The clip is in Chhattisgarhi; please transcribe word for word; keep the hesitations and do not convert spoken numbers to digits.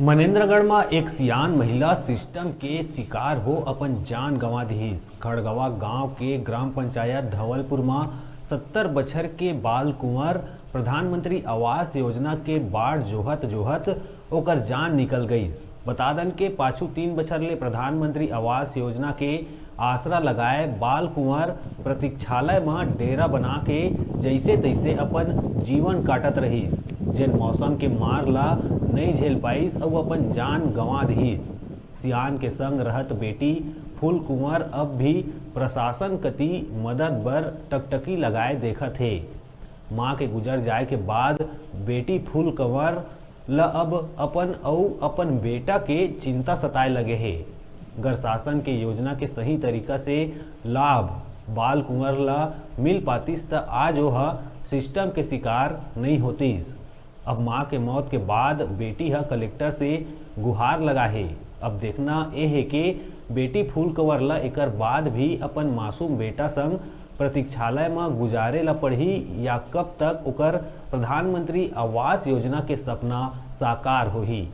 मनेन्द्रगढ़ म एक सियान महिला सिस्टम के शिकार हो अपन जान गंवा दिहिस। खड़गवा गांव के ग्राम पंचायत धवलपुर म सत्तर बछर के बाल कुंवर प्रधानमंत्री आवास योजना के बाट जोहत जोहत ओकर जान निकल गईस। बता दन के पाछू तीन बछर ले प्रधानमंत्री आवास योजना के आसरा लगाए बाल कुंवर प्रतीक्षालय म डेरा बना के जइसे तइसे अपन जीवन काटत रहिस, जेन मौसम के मार ला नइ झेल पाइस अउ अपन जान गंवा दिहिस। सियान के संग रहत बेटी फूल कुंवर अब भी प्रशासन कति मदद बर टकटकी लगाए देखत हे। मां के गुजर जाए के बाद बेटी फूल कंवर ल अब अपन अउ अपन बेटा के चिंता सताए लगे हे। गर शासन के योजना के सही तरीका से लाभ बाल कुंवर ल मिल पातिस, त आज ओह सिस्टम के शिकार नइ होतिस। अब मां के मौत के बाद बेटी ह कलेक्टर से गुहार लगाहे। अब देखना ए हे के बेटी फूल कंवर ल एकर बाद भी अपन मासूम बेटा संग प्रतीक्षालय म गुजारे ल पड़ही या कब तक ओकर प्रधानमंत्री आवास योजना के सपना साकार होही।